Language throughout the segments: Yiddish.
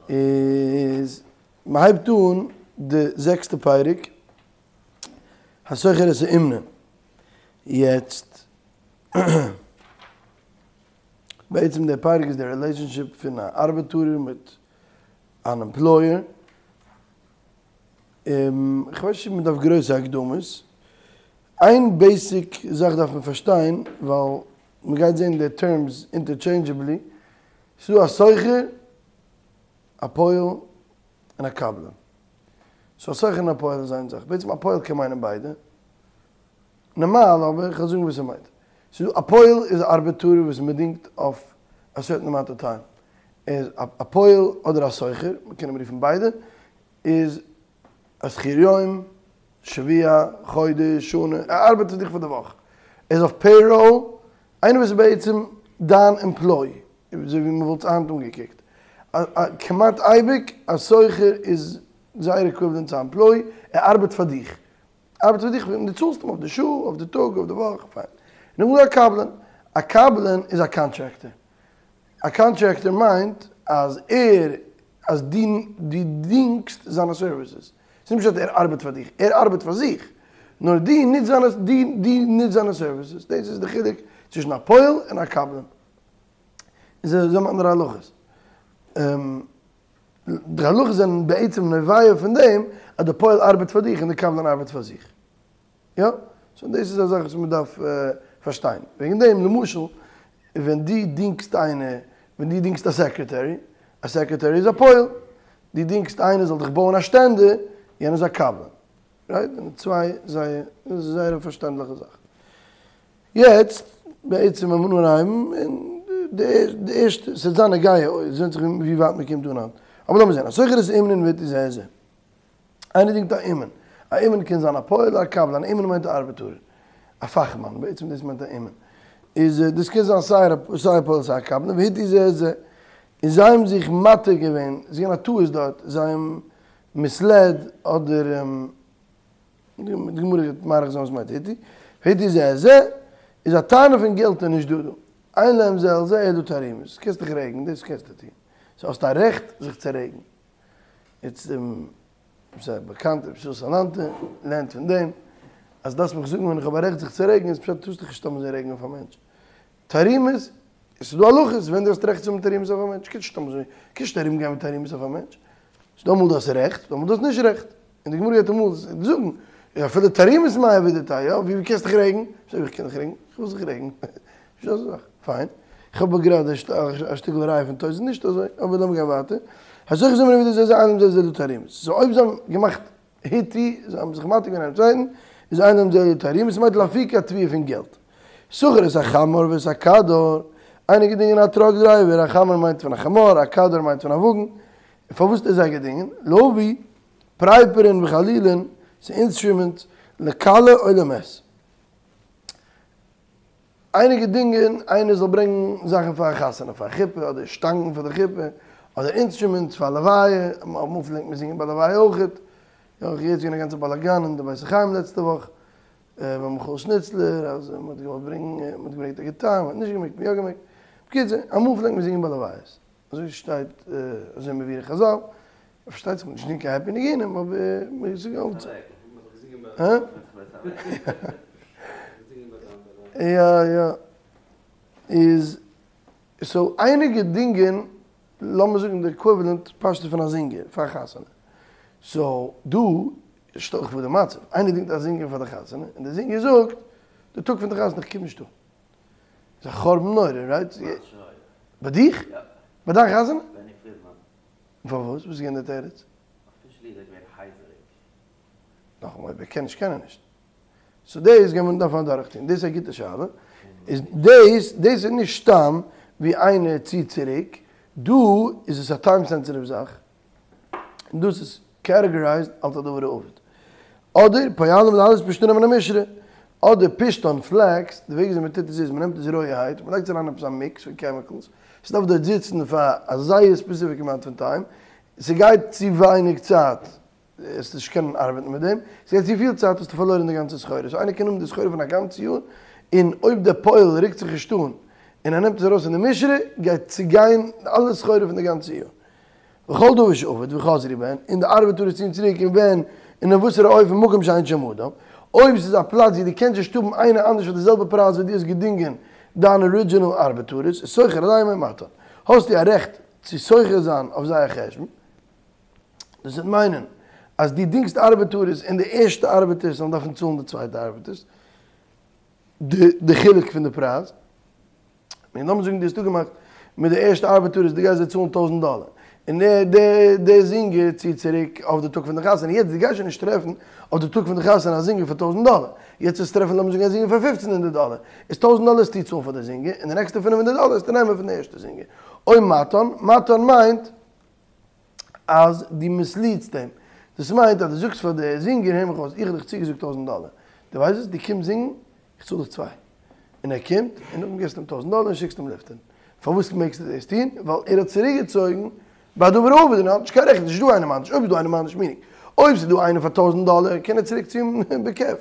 איז מ'הייבט אן די זעקסטע פרק, השוכר את האומנין. יעצט, בעצם דער פרק איז די רילעישאנשיפ פון א ארבעטארער מיט אן עמפלויער. איך ווייס נישט אויב מ'דארף גרויסע הקדמות. איין basic זאך דארף מען פארשטיין, ווייל מ'גייט זען די terms interchangeably, ס'איז דא א שוכר, א פועל, און א קבלן. so א שוכר און א פועל איז איין זאך. בעצם א פועל קען מיינען ביידע. נארמאל אבער, כ'וועל זאגן וואס ס'מיינט. ס'איז דא א פועל איז א ארבעטארער וואס מ'דינגט אויף א certain amount of time. איז א פועל אדער א שוכר, מ'קען אים רופן ביידע, איז א שכיר יום, שבוע, חודש, שנה, ער ארבעט פאר דיך פאר די וואך, ער איז אויף payroll, איינער וואס איז בעצם דיין employee, אזוי ווי מען וואלט עס היינט אנגעקוקט, כמעט אייביג א שוכר איז זייער equivalent צו א employee, ער ארבעט פאר דיך, ארבעט פאר דיך און דו צאלסט אים אויף די שעה, אויף די טאג, אויף די וואך, פיין. נאכדעם איז דא א קבלן, א קבלן איז א contractor, א contractor מיינט אז ער אז דו דו דינגסט זיינע services. ס'איז נישט פשט ער ארבעט פאר דיך, ער ארבעט פאר זיך, נאר דו נוצט זיינע דו דו נוצט זיינע services. דאס איז די חילוק צווישן א פועל און א קבלן. און זיי האבן אנדערע הלכות. די הלכות זענען בעצם נובע פון דעם אז די פועל ארבעט פאר דיך און די קבלן ארבעט פאר זיך. יא, so דאס איז א זאך וואס מען דארף פארשטיין. וועגן דעם למשל ווען דו דינגסט איינער, ווען דו דינגסט א secretary, א secretary איז א פועל, דו דינגסט איינער זאל דיך בויען א שטענדער, יענער איז א קבלן. right? זענען צוויי זייער, זייער א פארשטענדליכע זאך. יעצט, בעצם ווען מיר אנהייבן, און די ערשטע, ס'וועט זיין נוגע, עס ווענדט זיך ווי ווייט מען קומט אן היינט. אבער לאמיר זען, השוכר את האומנין והטו זה את זה. איינער דינגט א אומן. א אומן קען זיין א פועל אדער א קבלן. א אומן מיינט א ארבעטארער. א פאכמאן. בעצם דאס מיינט א אומן. איז דאס קען זיין סיי א פועל סיי א קבלן. והטו זה את זה. און זיי האבן זיך מטעה געווען. ס'איז געווען א טעות דארט. זיי האבן misled אדער די גמרא גייט מאריך זיין וואס מיינט הטו. והטו זה את זה. איז א טענה פון געלט איז נישט דא דא. אין להם זה על זה אלא תרעומות. קענסט דיך רעגן. דאס קענסטו טון. so האסט א רעכט זיך צו רעגן. יעצט ס'איז באקאנט רבי ישראל סאלאנטער לערנט פון דעם אז דארפסט מיך זאגן ווען איך האב א רעכט זיך צו רעגן איז פשט טארסט דיך נישט סתם אזוי רעגן אויף א מענטש. תרעומות, עס איז דא הלכות ווען דו האסט רעכט צו האבן תרעומות אויף א מענטש, קענסט נישט סתם אזוי, קענסט נישט ארום גיין מיט תרעומות אויף א מענטש. ס'איז דא אמאל דו האסט רעכט, דא אמאל דו האסט נישט רעכט. און די גמרא גייט אמאל זאגן, אפילו תרעומות מאי עבידתיה, יא, ווי קענסט דיך רעגן? זאג איך קען זיך רעגן, איך וויל זיך רעגן. נישט אזא זאך. פיין. איך האב גראדע א שטיקל ראיה פון תוס' נישט אזוי, אבער לאמיר גיין ווייטער. השוכר את האומנין והטו זה את זה אין להם זה על זה אלא תרעומות. so אויב זיי האבן געמאכט הטו, זיי האבן זיך מטעה געווען איינער צווייטן, איז אין להם זה אלא תרעומות, ס'מיינט לאפוקי א תביעה פון געלט. שכר את החמר ואת הקדר, איינער געדינגען א truck driver, א חמר מיינט פון א חמור, א קדר מיינט פון א וואגן, און פארוואס האט ער זיי געדינגען? להביא פרפרין וחלילין, ס'איז instruments, לכלה או למת. איינער געדינגען איינער זאל ברענגן זאכן פאר א חתונה, פאר א חופה, אדער שטאנגן פאר די חופה, אדער instruments פאר א לוויה, אמאל פלעגט מען זינגען ביי לוויה אויכעט, יא איך געהערט ס'געווען א גאנצע באלאגאן אין די בית החיים לעצטע וואך, ביי מיכאל שניצלער, אז מען האט געוואלט ברענגן, מען האט געברענגט א גיטאר, מען האט נישט געמעגט, מען האט יא געמעגט, בקיצור, אמאל פלעגט מען זינגען ביי לוויות, אזוי שטייט, אזוי מבואר אין חזל, פארשטייט זיך נישט קיין happy ניגונים אבער מיר זאגן אלץ. הא? יא יא. איז so אייניגע דינגען לאמיר זאגן די equivalent פשטות פון א זינגער פאר א חתונה. so דא שטעל איך פאר די מצב, איינער דינגט א זינגער פאר די חתונה און די זינגער זאגט די טאג פון די חתונה איך קום נישט אן. איז א חורבן נורא, right? ביי דיך? ביי דיין חתונה? פארוואס? וואס איז געווען די תירוץ? officially איז ער געווען הייזעריג. נאכאמאל אויב ער קען נישט קען ער נישט. so דאס גייט מען דארפן אדורך טון. דאס איז א גוטע שאלה. איז דאס דאס איז נישט סתם ווי איינער ציט צוריק. דא איז עס א time sensitive זאך. און דאס איז categorized אלס א דבר האבד. אדער פועלים להעלות פשתנים מן המשרה. אדער פשתן, flax, די וועג וויאזוי מען טוט עס איז, מען נעמט עס רויערהייט, מען לייגט עס אריין אין עפעס א mix פון chemicals, ס'דארף דארט זיצן פאר א זייער specific amount פון time, ס'גייט צו ווייניג צייט וועסטו נישט קענען ארבעטן מיט דעם, ס'גייט צו פיל צייט האסטו פארלוירן די גאנצע סחורה, so איינער קען האבן די סחורה פון א גאנץ יאר, און אויב דער פועל רוקט זיך נישט אן און. און ער נעמט עס ארויס פון די משרה, גייט צוגיין אלע סחורה פון די גאנצע יאר. וכל דבר שאבד וחזרו בהן, און די ארבעטארס ציען צוריק און ווען און אין וואסערע אופן מקום שאין שם אדם, אויב ס'איז א פלאץ ווי דו קענסט נישט האבן איינער אנדערש פאר די זעלבע פרייז ווי דו האסט געדינגען דיין ארידזשינעל ארבעטארס, איז שוכר עליהם או מתן, האסטו א רעכט צו שוכר זיין אויף זייער חשבון. דאס וועט מיינען אז דו דינגסט ארבעטארס און די ערשטע ארבעטערס זאלן דארפן צאלן די צווייטע ארבעטערס די חילוק פון די פרייז. און לאמיר זאגן דו האסט אפגעמאכט מיט די ערשטע ארבעטארס דו גייסט זיי צאלן טויזנט דאלער, און דער דער דער זינגער ציט צוריק אויף די טאג פון די חתונה, יעצט דו גייסט שוין נישט טרעפן אויף די טאג פון די חתונה א זינגער פאר טויזנט דאלער, יעצט וועסטו טרעפן לאמיר זאגן א זינגער פאר פופצן הונדערט דאלער, איז טויזנט דאלער וועסטו צאלן פאר די זינגער, און די נעקסטע פינף הונדערט דאלער וועסטו נעמען פון די ערשטע זינגער. או מתן, מתן מיינט אז דו מיסליעדסט אים, דאס מיינט אז דו זאגסט פאר די זינגער הער מיך אויס, איך האב דיך צוגעזאגט טויזנט דאלער, דו ווייסט וואס, דו קומסט זינגן, איך צאל דיך צוויי. און ער קומט, און נאכדעם געבסטו אים טויזנט דאלער און שיקסט אים לופטערן. פארוואס מעגסטו דאס טון? ווייל ער האט צוריקגעצויגן ביי דבר האבד און ער האט נישט קיין רעכט, נישט דא איינער אנדערש, אויב איז דא איינער אנדערש מיניג, אויב ס'איז דא איינער פאר טויזנט דאלער קען ער צוריקציען בכיף.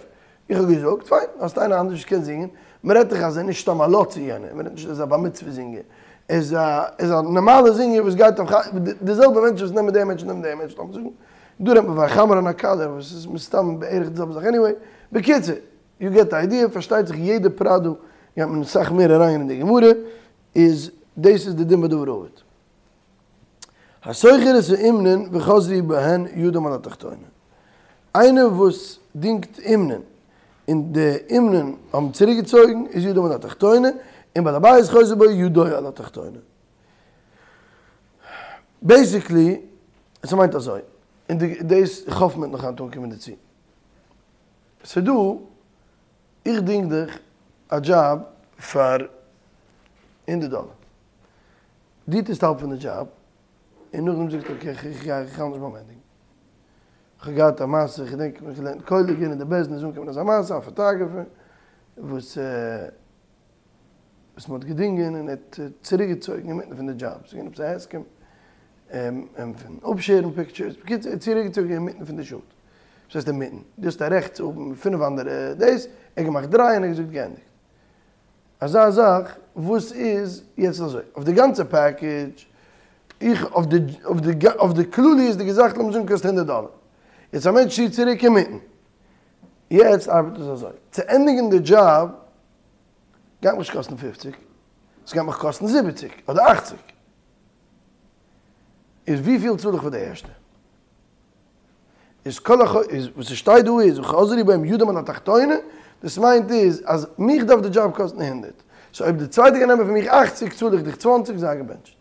איך האב געזאגט, פיין, האסט איינער אנדערש וואס קען זינגען, מ'רעדט דאך אז ער איז נישט סתם א לאצי יענער, מ'רעדט נישט ער איז א בר מצוה זינגער, ער איז א ער איז א נארמאלער זינגער וואס גייט אויף די זעלבע מענטשן וואס נעמען דעם מענטש נעמען דעם מענטש, לאמיר זאגן, דא רעדט מען פון א חמרן און א קאלער וואס איז מסתם בערך די זעלבע זאך, עניוועי, בקיצור. יו געט די איידיע, פארשטייט זיך יעדע פרט דא גייט מען אסאך מער אריין אין די גמרא, איז דאס איז די דין בדבר האבד. השוכר את האומנין וחזרו בהן ידם על התחתונה, איינער וואס דינגט אומנין און די אומנין האבן צוריק געצויגן איז ידם על התחתונה, און בעל הבית חוזר בו ידו על התחתונה. בעיסיקלי, עס מיינט אזוי, און דאס איך האף מען וועט נאך היינט אנקומען דערצו. ס'דא, איך דינג דיך א דזשאב פאר הונדערט דאלער. דו טוסט האלב פון די דזשאב, און נאכדעם זאגסטו okay איך גיי איך האלט נישט ביים ענדיגן. איך האב געהאט א מעשה, איך געדענק ווען איך האב געלערנט כולל געווען אין די בית דין איז אנגעקומען אזא מעשה, א photographer וואס וואס מען האט געדינגען און ער האט צוריקגעצויגן אינמיטן פון די דזשאב, ס'איז געווען עפעס א הסכם פון אפשערן pictures, בקיצור ער האט צוריקגעצויגן אינמיטן פון די shoot, וואס הייסט אינמיטן? דו האסט א רעכט צו האבן פינף אנדערע דאס, ער האט געמאכט דריי און ער האט געזאגט געענדיגט. אזא זאך וואס איז יעצט אזוי, אויף די גאנצע package, איך אויף די אויף די אויף די כלליות'דיגע זאך לאמיר זאגן קאסט הונדערט דאלער, יעצט א מענטש ציט צוריק אינמיטן, יעצט ארבעט עס אזוי, צו ענדיגן די דזשאב גייט מיך נישט קאסטן פופציג, ס'גייט מיך קאסטן זיבעציג אדער אכציג. איז וויפיל צאל איך פאר די ערשטע? איז כל הכ איז וואס ס'שטייט דא איז וחזרו בהם ידם על התחתונה, דאס מיינט איז אז מיך דארף די דזשאב קאסטן הונדערט, so אויב די צווייטע גייט נעמען פון מיך אכציג צאל איך דיך צוואנציג זיי געבענטשט.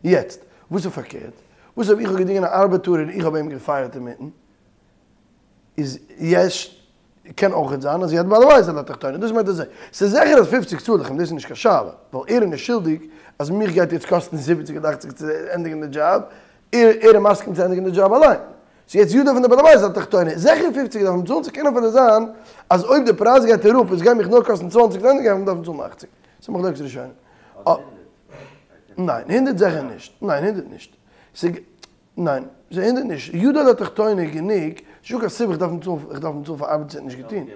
יעצט וואס איז פארקערט? וואס אויב איך האב געדינגען א ארבעטאר און איך האב אים געפייערט אינמיטן? איז יש קען אויכעט זיין אז יד בעל הבית על התחתונה, דאס מיינט אזוי, ס'איז זיכער אז פופציג צאל איך אים, דאס איז נישט קיין שאלה, ווייל ער איז נישט שולדיג אז מיך גייט יעצט קאסטן זיבעציג אדער אכציג צו ענדיגן די דזשאב, ער איז מסכים צו ענדיגן די דזשאב אליין. so יעצט ידו פון די בעל הבית על התחתונה, זיכער פופציג דארף מען צאלן, ס'קען אפילו זיין אז אויב די פרייז גייט אראפ און ס'גייט מיך נאר קאסטן צוואנציג צו ענדיגן גייט מען דארפן צאלן אכציג. ס'איז מחלוקת ראשונים. ניין, הונדערט זיכער נישט, ניין הונדערט נישט. ניין, זיי הונדערט נישט, ידו על התחתונה איז גענוג, נישטא קיין סיבה איך דארף אים צאלן, איך דארף אים צאלן פאר ארבעט וואס ער האט נישט געטון.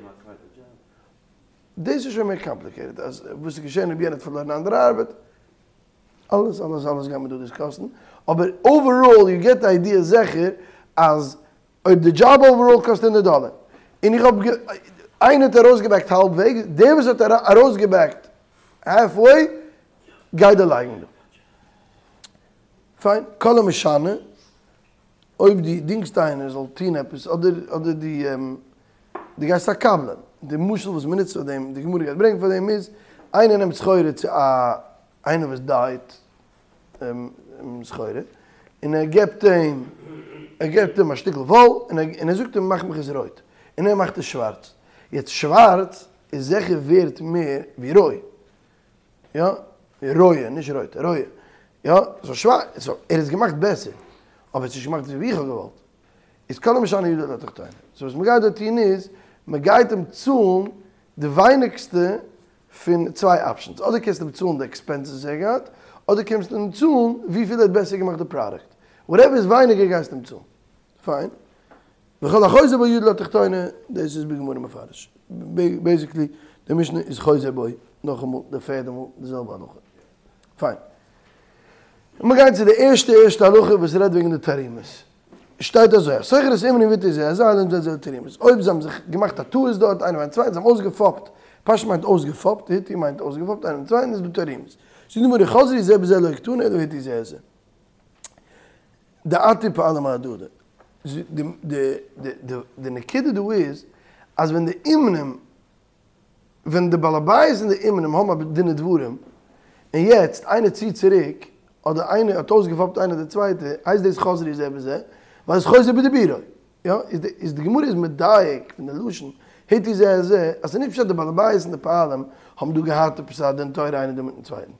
דאס איז שוין מער complicated, אז וואס איז געשען אויב יענער האט פארלוירן אנדערע ארבעט, אלעס אלעס אלעס גייט מען דא דיסקאסן, אבער overall you get די idea זיכער אז אויב די דזשאב overall קאסט הונדערט דאלער, און איך האב איינער האט ארויסגעבעקט האלב וועג, דער וואס האט ארויסגעבעקט half way גייט דערלייגן דא. פיין, כל המשנה, אויב דו דינגסט איינער זאל טון עפעס, אדער אדער דו דו גייסט א קבלן, די משל וואס מ'נוצט פאר דעם, די גמרא גייט ברענגען פאר דעם איז, איינער נעמט סחורה צו א איינער וואס דייט סחורה, און ער געבט אים ער געבט אים א שטיקל וואל, און ער זאגט אים מאך מיך עס רויט, און ער מאכט עס שווארץ, יעצט שווארץ איז זיכער ווערט מער ווי רוי, יא, רויע, נישט רויטע, רויע. יא, so שווארץ, so ער האט געמאכט בעסער, אבער ער האט נישט געמאכט אזוי ווי איך האב געוואלט. איז כל המשנה ידו על התחתונה. so וואס מ'גייט דא טון איז, מ'גייט אים צאלן די ווייניגסטע פון צוויי options. אדער קענסטו אים צאלן די expenses וואס ער האט געהאט, אדער קענסטו אים צאלן וויפיל ער האט בעסער געמאכט די product. Whatever איז ווייניגער גייסטו אים צאלן. פיין. וכל החוזר בו ידו על התחתונה, דאס איז בגמרא מפרש. Basically, די משנה איז חוזר בו. נאכאמאל די פערדע מאל די זעלבע הלכה. פיין. מיר גייען צו די ערשטע ערשטע הלכה וואס רעדט וועגן די תרעומות. שטייט אזוי, השוכר את האומנים והטעו זה את זה אלו זה את זה תרעומות. אויב זיי האבן זיך געמאכט א טעות דארט איינער ביים צווייטן, זיי האבן אויסגעפאפט, פשט מיינט אויסגעפאפט, הטעו מיינט אויסגעפאפט איינער ביים צווייטן איז דא תרעומות. זאגט די גמרא חזרו זה בזה לא קתני אלא הטעו זה את זה. דאטעו פועלים אהדדי. די נקודה דא איז אז ווען די אומנים ווען די בעל הבית און די אומנים האבן א דין ודברים, און יעצט איינער ציט צוריק, אדער איינער האט אויסגעפאפט איינער די צווייטע, הייסט דאס חזרו זה בזה, ווייל עס חוזר בדיבורו. יא, איז די איז די גמרא איז מדייק פון די לשון הטעו זה את זה, אז ס'איז נישט פשט די בעל הבית און די פועלים האבן דא געהאט עפעס א דין תורה איינער דא מיטן צווייטן.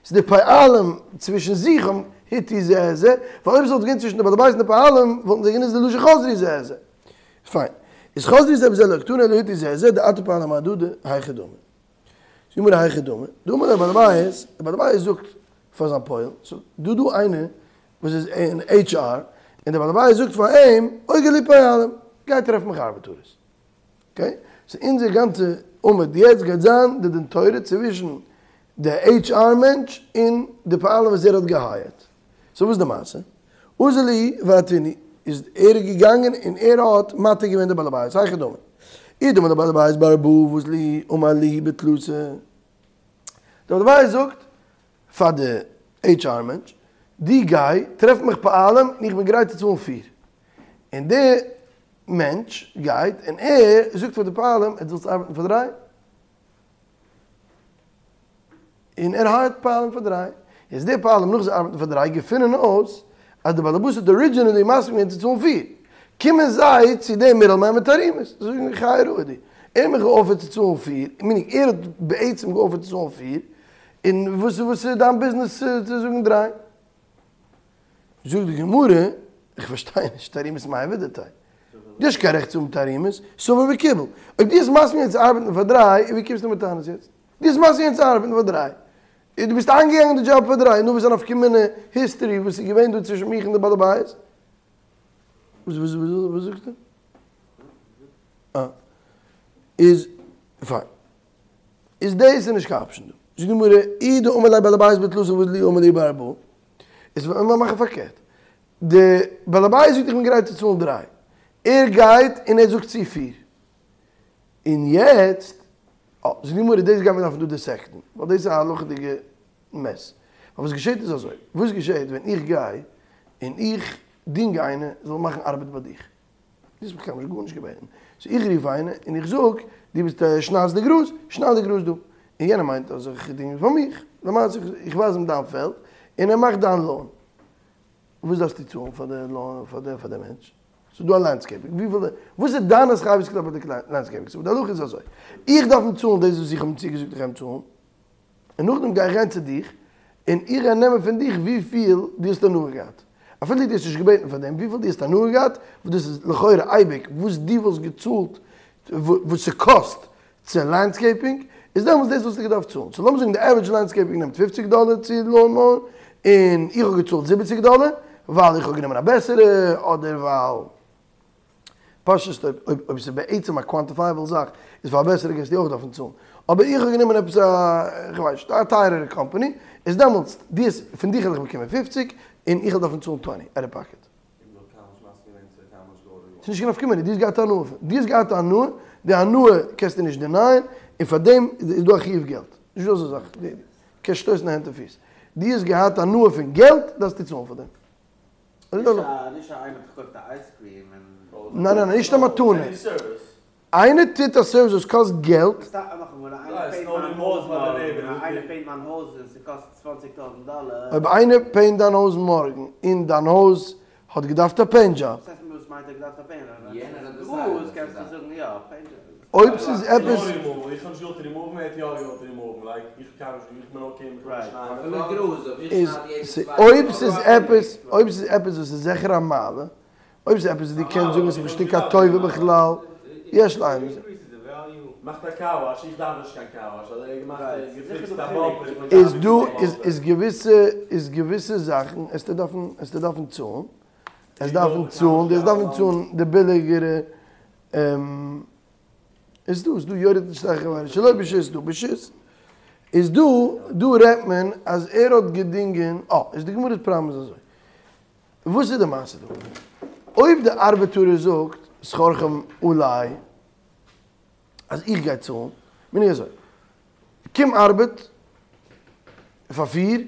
ס'איז די פועלים צווישן זיך האבן הטעו זה את זה, ווייל אויב עס וואלט געווען צווישן די בעל הבית און די פועלים וואלטן זיי גענוצט די לשון חזרו זה את זה. פיין. איז חזרו זה בזה לא קתני אלא הטעו זה את זה דאטעו פועלים אהדדי היכי דמי. זאגט די גמרא היכי דמי. דאמר ליה בעל הבית, די בעל הבית זאגט פאר זיין פועל, ס'איז דא דא איינער וואס איז אין HR, און די בעל הבית זאגט פאר אים, אוגר לי פועלים, גיי טרעף מיך ארבעטארעס. okay? so אונזער גאנצע עמוד יעצט גייט זיין די דין תורה צווישן די HR מענטש און די פועלים וואס ער האט געהייערט. so וואס איז די מעשה? אזל להו ואטעינהו איז ער געגאנגען און ער האט מטעה געווען די בעל הבית, היכי דמי. אי דאמר ליה בעל הבית בארבעה ואזל אמר להו בתלתא. די בעל הבית זאגט פאר די HR מענטש, דו גיי טרעף מיך פועלים און איך בין גרייט צו צאלן פיר. און די מענטש גייט און ער זאגט פאר די פועלים עטס ווילטס ארבעטן פאר דריי? און ער הייערט פועלים פאר דריי. יעצט די פועלים נאך זיי ארבעטן פאר דריי געפינען אויס אז די באלעבאס האט originally מסכים געווען צו צאלן פיר. קומען זיי צו דעם middleman מיט תרעומות. זיי זאגן חי רעה דו. ער האט מיך געאפערט צו צאלן פיר, meaning ער האט בעצם געאפערט צו צאלן פיר, און וואס וואס איז דיין ביזנעס צו זאגן דריי? זאגט די גמרא, איך פארשטיי נישט, תרעומות מאי עבידתיה? דו האסט קיין רעכט צו האבן תרעומות, סבר וקיבל. אויב דו האסט מסכים געווען צו ארבעטן פאר דריי, ווי קומסטו מיט טענות יעצט? דו האסט מסכים געווען צו ארבעטן פאר דריי. דו ביסט איינגעגאנגען די דזשאב פאר דריי, נו וואס איז א נפקא מינה history וואס איז געווען דא צווישן מיך און די בעל הבית? וואס וואס וואס זאגסטו? אה. איז פיין. איז דאס איז נישט קיין option דא. זאגט די גמרא, אי דאמר ליה בעל הבית בתלתא ואזל להו אמר להו בארבעה. איז ווען מיר מאכן פארקערט. די בעל הבית זאגט איך בין גרייט צו צאלן דריי. ער גייט און ער זאגט צו פיר. און יעצט, אה, זאגט די גמרא דאס גייט מען דארפן דא dissect ן, ווייל דאס איז א הלכה'דיגע mess. ווייל וואס געשעט איז אזוי, וואס געשעט ווען איך גיי און איך דינג איינער זאל מאכן ארבעט ביי דיך. דו האסט מיך קיינמאל נישט גארנישט געבעטן. so איך רוף איינער און איך זאג, דו ביסט שניידסט די גראז, שנייד די גראז דא. און יענער מיינט אז איך דינג פאר מיך. למעשה איך ווייז אים דיין פעלד און ער מאכט דיין lawn. וואס דארפסטו צאלן פאר די lawn פאר די פאר די מענטש? ס'איז דא א landscaping, וויפיל וואס איז דיין התחייבות כלפי די landscaping? so די הלכה איז אזוי, איך דארף אים צאלן דאס וואס איך האב אים צוגעזאגט איך גיי אים צאלן, און נאכדעם גיי איך גיין צו דיך, און איך גיי נעמען פון דיך וויפיל דו האסט הנאה געהאט. אפילו דו האסט נישט געבעטן פאר דעם, וויפיל דו האסט הנאה געהאט, וואס דאס איז לכאורה אייביג וואס דו וואלסט געצאלט, וואס ס'קאסט צו landscaping, איז דעמאלטס דאס וואלסטו געדארפט צאלן. so לאמיר זאגן די average landscaping נעמט פופציג דאלער צו lawn mow ען, און איך האב געצאלט זיבעציג דאלער, ווייל איך האב גענומען א בעסערע, אדער ווייל פשוט אויב אויב אויב ס'איז בעצם א quantifiable זאך, איז פאר א בעסערע גייסטו אויך דארפן צאלן. אבער איך האב גענומען עפעס א, כ'ווייס נישט, א טייערערע קאמפאני, איז דעמאלטס דו האסט, פון דיך וועל איך באקומען פופציג, און איך וועל דארפן צאלן twenty, out of pocket. ס'איז נישט קיין נפקא מינה, דו האסט געהאט הנאה פון, דו האסט געהאט הנאה, די הנאה קענסטו נישט deny ען, און פאר דעם איז דא א חיוב געלט. נישט דא אזא זאך, דו קענסט שטויסן הענט און פיס. דו האסט געהאט הנאה פון געלט, דארפסטו צאלן פאר דעם. ניין ניין נישט א מתנה. איינער טוט א service וואס קאסט געלט. אויב איינער paint דיין הויז מארגן און דיין הויז האט געדארפט א paint job. אויב ס'איז עפעס. איז אויב ס'איז עפעס אויב ס'איז עפעס וואס איז זיכער א מעלה, אויב ס'איז עפעס וואס דו קענסט זאגן ס'איז נישט קיין טובה בכלל, יש להם. איז דא איז געוויסע איז געוויסע זאכן עסטו דארפן עסטו דארפן צאלן, עסט דארפן צאלן, דו עסט דארפן צאלן די ביליגערע איז דא איז דא יורד נישט אחר שלא ברשות דא ברשות. איז דא, דא רעדט מען אז ער האט געדינגען, אה, איז די גמרא'ס פראבלעם איז אזוי. וואס איז די מעשה דא? אויב די ארבעטארער זאגט שכרכם עלי אז איך גיי צאלן, מיין איך אזוי, קום ארבעט פאר פיר,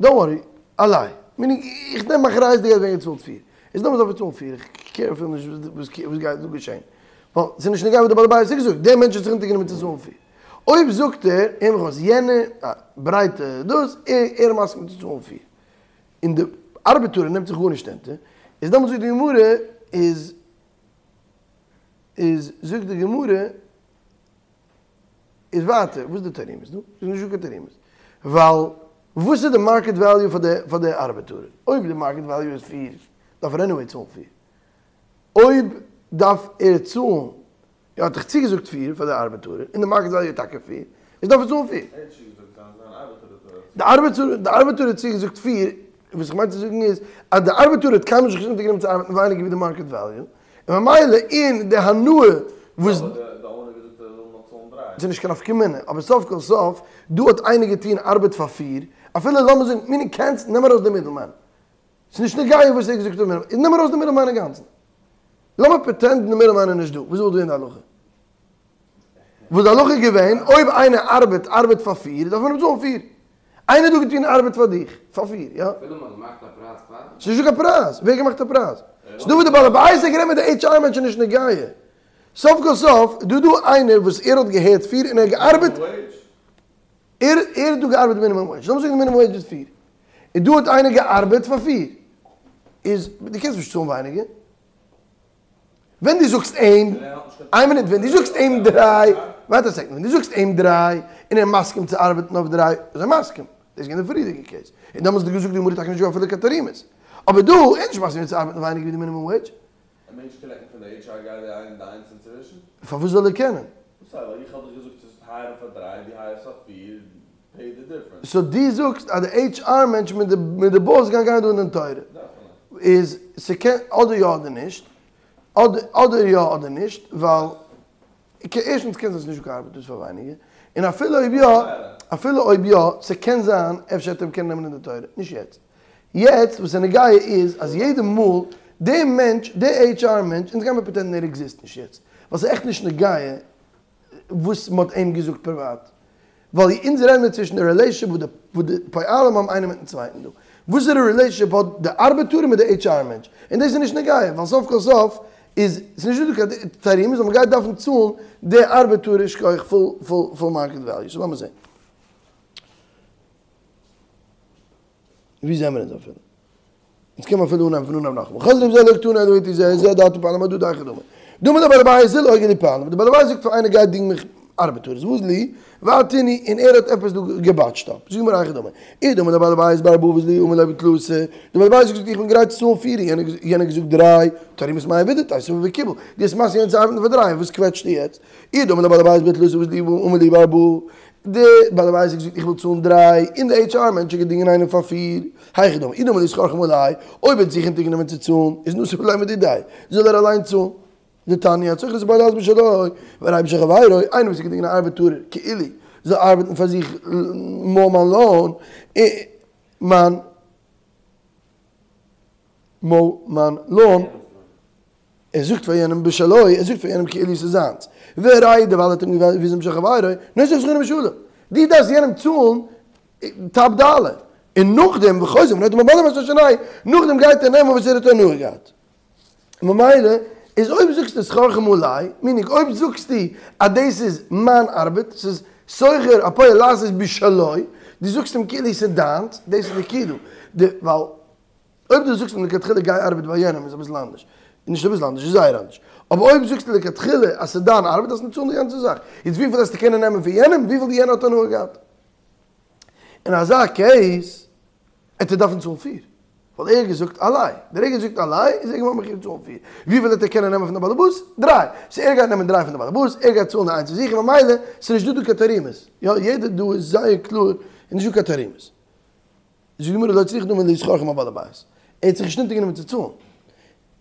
דאנט ווארי, עלי, מיינינג איך נעם אחריות דו גייסט ווערן געצאלט פיר, איז דעמאלטס דארף ער צאלן פיר, איך קעיר אפילו נישט וואס גייט דא געשען, ווייל ס'איז נישט נוגע וואס די בעל הבית האט געזאגט, דער מענטש האט זיך אונטערגענומען צו צאלן פיר. אויב זאגט ער, הער מיך אויס, יענע ברייטע דאס, ער איז מסכים צו צאלן פיר, און די ארבעטארער נעמט זיך גארנישט אונטער, איז דעמאלטס זאגט די גמרא, איז איז זאגט די גמרא, איז ווייטער, וואס איז די תרעומת דא? ס'איז נישטא קיין תרעומת. ווייל וואס איז די מארקעט וועליו פאר די פאר די ארבעטארער? אויב די מארקעט וועליו איז פיר, דארף ער עניוועי צאלן פיר. אויב דארף ער צאלן, ער האט דאך צוגעזאגט פיר פאר די ארבעטארער, און די מארקעט וועליו איז טאקע פיר, איז דארף ער צאלן פיר. ער האט נישט צוגעזאגט, זיין זיין ארבעטארער האט די ארבעטארער די ארבעטארער האט צוגעזאגט פיר, וואס איך מיין צו זאגן איז, אז די ארבעטארער האט קיינמאל נישט אונטערגענומען צו ארבעטן ווייניגער ווי די מארקעט וועליו, און ממילא אין די הנאה וואס. אבער די אונער געזאגט ער וויל נאר צאלן דריי. ס'איז נישט קיין נפקא מינה, אבער סוף כל סוף, דא האט איינער געטון ארבעט פאר פיר, אפילו לאמיר זאגן, מיני קענסט, נעם ארויס די מידלמען. ס'איז נישט נוגע וואס ער האט געזאגט אויף מידלמען, נעם ארויס די מידלמען אינגאנצן. לאמיר פרעטענדן די מידלמען איז נישט דא, וואס וואלט געווען די הלכה? וואלט די הלכה געווען, אויב איינער ארבעט ארבעט פאר פיר, דארף מען אים צאלן פיר. איינער האט דא געטון ארבעט פאר דיך, פאר פיר, יא? אפילו מ'האט געמאכט א פרייז פאר? ס'איז נישטא קיין פרייז, ווער האט געמאכט א פרייז? ס'איז דא וואס די בעל הבית האט גערעדט מיט די HR מענטש איז נישט נוגע. סוף כל סוף איז דא דא איינער וואס ער האט געהערט פיר און ער האט געארבעט, ער ער האט דא געארבעט מינימום וועידזש, לאמיר זאגן די מינימום וועידזש איז פיר, און דא האט איינער געארבעט פאר פיר, איז דו קענסט נישט צאלן ווייניגער. ווען דו זאגסט אים, איין מינוט, ווען דו זאגסט אים דריי, ווארט א סעקונד, ווען דו זאגסט אים דריי, און ער איז מסכים צו ארבעטן אויף דריי, איז ער מסכים, דאס איז געווען די פריערדיגע קעיס, און דעמאלטס האט ער געזאגט די גמרא טאקע נישט דא אפילו קיין תרעומות, אבער דא, ער איז נישט מסכים צו ארבעטן ווייניגער ווי די מינימום וועידזש. ער מעג נישט קאלעקטן פון די HR גיי די איין די איינס אינצווישן? פארוואס זאל ער קענען? וואס הייסט? ווייל איך האב דיך געזאגט צו הייערן פאר דריי, דו הייערסט פאר פיר, פעי די דיפרענס. סאו דו זאגסט אז די HR מענטש מיט די מיט די באס גייען גיין דא אין דין תורה. איז ס'קען אדער יא אדער נישט, אדער אדער יא אדער נישט, ווייל ערשטנס קען זיין ס'נישט דא קיין ארבעט דאס פאר ווייניגער, און אפילו אויב יא, אפילו אויב יא, ס'קען זיין אפשר וועט ער אים קענען נעמען אין דין תורה, נישט יעצט. יעצט וואס איז נוגע איז אז יעדע מאל די מענטש, די HR מענטש, אונז גיימיר פרעטענדן ער עקזיסט נישט יעצט, ווייל ס'איז עכט נישט נוגע וואס מ'האט אים געזאגט פריוואט, ווייל אונז רעדן מיר צווישן די רילעישאנשיפ וואס די וואס די פועלים האבן איינער מיטן צווייטן דא. וואסערע רילעישאנשיפ האט די ארבעטארער מיט די HR מענטש? און דאס איז נישט נוגע, ווייל סוף כל סוף איז ס'איז נישט דא קיין תרעומות אז מ'גייט דארפן צאלן די ארבעטארער שכוח פול פול פול מארקעט וועליו. סאו לאמיר זען. ווי זעמער אונז אפילו? אונז קען מען אפילו אנהייבן פון אנהייב נאכאמאל. חזר רבי זירא לא קתני אלא אי זה זה דאטו פועלים אהדדי היכי דמי. דאמר ליה בעל הבית זיל אגור לי פועלים. די בעל הבית זאגט פאר איינער גיי דינג מיך ארבעטארס ואזל איהו ואטעינהו און ער האט עפעס דא געבאטשט אפ. זאג מיר היכי דמי. אי דאמר ליה בעל הבית בארבעה ואזל איהו ואמר ליה בתלתא. די בעל הבית האט געזאגט איך בין גרייט צו צאלן פיר און יענער האט געזאגט דריי. תרעומת מאי עבידא תיתביה וקיבל. דו האסט מסכים געווען צו ארבעטן פאר דריי וואס קוועטשטו יעצט? אי דאמר ליה בעל הבית בתלתא ואזל איהו ואמר ליה בארבעה. די בעל הבית האט געזאגט איך וויל צאלן דריי, און די HR מענטש האט געדינגען איינעם פאר פיר, היכי דמי, אי דאמר ליה שכרכם עלי, אויב ער האט זיך אונטערגענומען צו צאלן, איז נסיב ליה מדידיה, זאל ער אליין צאלן. דתניא, השוכר את הפועל לעשות בשלו, והראהו בשל חברו, איינער וואס האט געדינגען א ארבעטארער, כאילו, זאל ארבעטן פאר זיך מאו מיין לאון, מיין מאו מיין לאון. ער זאגט פאר יענעם בשלו, ער זאגט פאר יענעם כאילו ס'איז זיינס. והראהו דערווייל האט ער אים געוויזן בשל חברו, נושא שכרו משלם. דו דארפסט יענעם צאלן טאפ דאלער. און נאכדעם וחוזר ונוטל מהבועלים אשר שינהו, נאכדעם גייט ער נעמען וואס ער האט הנאה געהאט. ממילא איז אויב זאגסטו שכרכם עלי, מינינג אויב זאגסטו אז דאס איז מיין ארבעט, ס'איז שוכר הפועל לעשות בשלו, דו זאגסט אים כאילו ס'איז דיינס, דאס איז די כאילו, ווייל אויב דו זאגסט אים לכתחילה גיי ארבעט ביי יענעם איז אביסל אנדערש, נישט אביסל אנדערש, איז זייער אנדערש, אבער אויב זאגסטו לכתחילה אז ס'איז דיין ארבעט דארפסטו צאלן די גאנצע זאך, יעצט וויפיל וועסטו קענען נעמען פון יענעם, וויפיל יענער האט הנאה געהאט. אין אזא קעיס עט ער דארפן צאלן פיר, ווייל ער האט געזאגט עלי, דער רגע ער זאגט עלי איז ער געווארן מחויב צאלן פיר, וויפיל וועט ער קענען נעמען פון די באלעבאס? דריי, סאו ער גייט נעמען דריי פון די באלעבאס, ער גייט צאלן די איינס פון זיך, און ממילא ס'איז נישט דא דא קיין תרעומות, יא יעדער דא איז זייער קלאר, איז נישט דא קיין תרעומות. זאגט די גמרא לא צריכא דאמר להו שכרכם אבעל הבית, ער האט זיך נישט אונטערגענומען צו צאלן,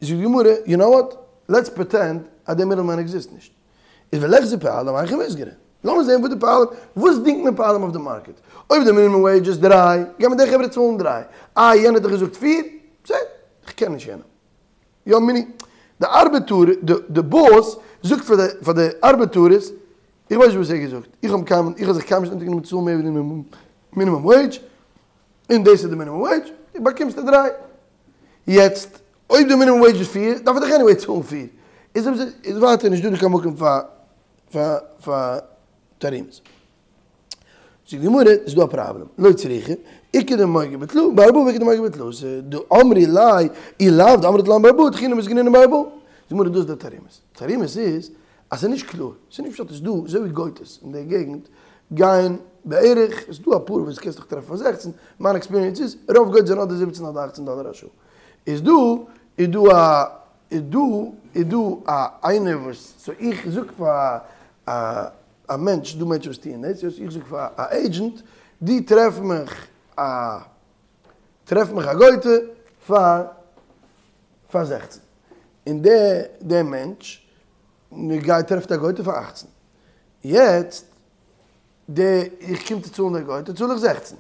זאגט די גמרא, יו נאו וואט, לעטס פרעטענד אז דער מידעלמען עקזיסט נישט, איז וליחזו פועלים היכי מיסגרי. לאמיר זען וואס די פועלים, וואס דינגט מען פועלים אויף די market? אויב די minimum wage איז דריי, גייען מיר די חברה צאלן דריי. איי יענער האט דאך געזאגט פיר? בסדר, איך קען נישט יענעם. יא meaning, די ארבעטאר, די boss זאגט פאר די פאר די ארבעטארעס, איך ווייס נישט וואס ער האט געזאגט, איך האב קיינמאל, איך האב זיך קיינמאל נישט אונטערגענומען צו צאלן מער ווי די minimum wage, און דאס איז די minimum wage, באקומסטו דריי. יעצט, אויב די minimum wage איז פיר, דארף ער דאך anyway צאלן פיר. איז איז ווייטער נישט דא קיין מקום פאר פאר פאר תרעומות. זאגט די גמרא, איז דא א פראבלעם, לא צריכא, איכא דמוגה בטלאי, בארבעה ואיכא דמוגה בטלאי, דאמרי ליה, אי לאו דאמרת לן בארבעה, דחינן מזגינן בארבעה. זאגט די גמרא, דאס איז די תרעומות. תרעומות איז אז ס'איז נישט קלאר, ס'איז נישט פשט אז דא, אזוי ווי גויטעס אין די געגנט גייען בערך, ס'איז דא אפאר וואס קענסט דיך טרעפן פאר זעכצן, מיין experience איז רוב גויטעס זענען אדער זיבעצן אדער אכצן דאלער א שעה. איז דא איז דא א איז דא איז דא א איינער וואס, so איך זאג פאר א א מענטש, דא מענטשן וואס טוען דאס, איך זאג פאר א agent, דו טרעף מיך א טרעף מיך א גויטע פאר פאר זעכצן, און דער דער מענטש גייט טרעפט א גויטע פאר אכצן, יעצט די איך קום צו צאלן די גויטע צאל איך זעכצן,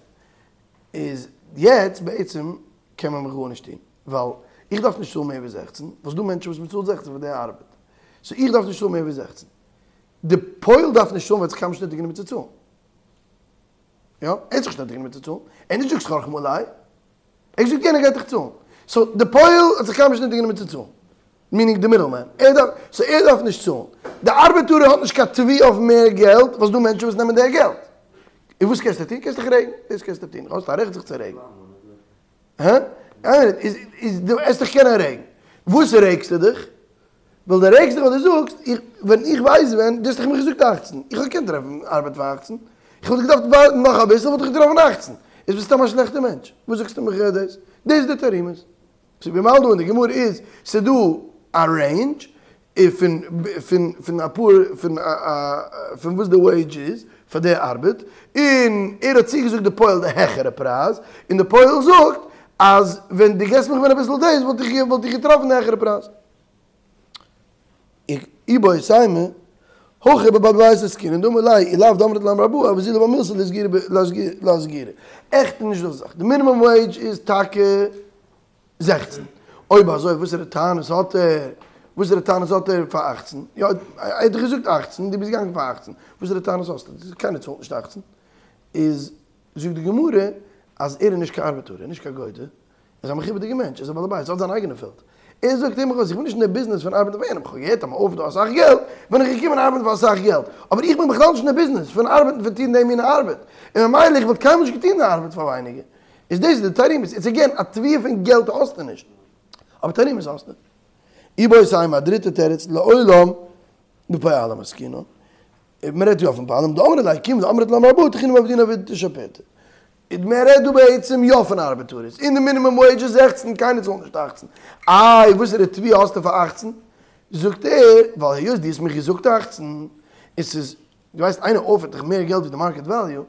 איז יעצט בעצם קען מען מיך גארנישט טון, ווייל איך דארף נישט צאלן מער ווי זעכצן, ווייל ס'דא מענטשן וואס מ'צאלט זעכצן פאר די ארבעט, so איך דארף נישט צאלן מער ווי זעכצן, די פועל דארף נישט צאלן ווייל ער האט זיך קיינמאל נישט אונטערגענומען צו צאלן, יא, ער האט זיך נישט אונטערגענומען צו צאלן, ער האט נישט געזאגט שכרך מלא, ער האט געזאגט יענער גייט דיך צאלן, so די פועל האט זיך קיינמאל נישט אונטערגענומען צו צאלן, meaning די middleman, ער דארף, so ער דארף נישט צאלן, די ארבעטארער האט נישט קיין תביעה אויף מער געלט, ווייל ס'דא מענטשן וואס נעמען די געלט. און וואס קענסטו טון? קענסט דיך רעגן, דאס קענסטו טון, האסט א רעכט זיך צו רעגן. הא? איז איז דו וועסט דיך קענען רעגן. וואס רעגסטו דיך? ווייל דו רעגסט דיך ווייל דו זאגסט, איך, ווען איך ווייס ווען, דו האסט דאך מיר געזאגט אכצן, איך האב געקענט טרעפן ארבעט פאר אכצן, איך וואלט געדארפט ווארטן נאך אביסל וואלט איך געטראפן אכצן. איז ביסט סתם א שלעכטע מענטש. וואס זאגסטו מיך דאס? דאס איז די תרעומות. סאו ווי מ'האלט דא אין די גמרא איז ס'דא א range פון פון פון אפאר פון פון וואס די וועידזש איז פאר די ארבעט, און ער האט צוגעזאגט די פועל די העכערע פרייז, און די פועל זאגט אז ווען דו געסט מיך ווען אביסל דאס וואלט איך וואלט איך געטראפן די העכערע פרייז. איבעית אימא, הכא בבעל בית עסקינן דאמר ליה אי לאו דאמרת לן בארבעה הוה אזילא בה מילתא לאיסגורי. עכט איז נישט דאס זאך. די minimum wage איז טאקע זעכצן. אויב אזוי וואסערע טענות האט ער? וואסערע טענות האט ער פאר אכצן? יא, ער האט דאך געזאגט אכצן, דו ביסט געגאנגען פאר אכצן. וואסערע טענות האסטו? קיינער צאלט נישט אכצן. איז זאגט די גמרא אז ער איז נישט קיין ארבעטאר, ער איז נישט קיין גויטע, ער איז א מכובד'יגער מענטש, ער איז א בעל הבית, ער האט זיין אייגענע פעלד. ער זאגט אים ארויס, איך בין נישט אין די ביזנעס פון ארבעטן פאר יענעם, איך האב געהערט אז מען offer ט דא אסאך געלט, בין איך געקומען ארבעטן פאר אסאך געלט, אבער איך בין בכלל נישט אין די ביזנעס פון ארבעטן פון טון די מינע ארבעט, און ממילא איך וואלט קיינמאל נישט געטון די ארבעט פאר ווייניגער. איז דאס די תרעומות, איז again א תביעה פון געלט האסטו נישט, אבער תרעומות האסטו. איבעית אימא א דריטע תירוץ, לעולם בפועלים עסקינן, מען רעדט יא פון פועלים, דאמרי ליה כיון דאמרת לן בארבעה תחינא עבדינן עבידתא שפירתא. מען רעדט דא בעצם יא פון ארבעטארעס, און די minimum wage איז זעכצן, קיינער צאלט נישט אכצן, איי וואסערע תביעה האסטו פאר אכצן? זאגט ער, ווייל היות דו האסט מיך געזאגט אכצן, און ס'איז, דו ווייסט איינער offer ט דיך מער געלט ווי די market value,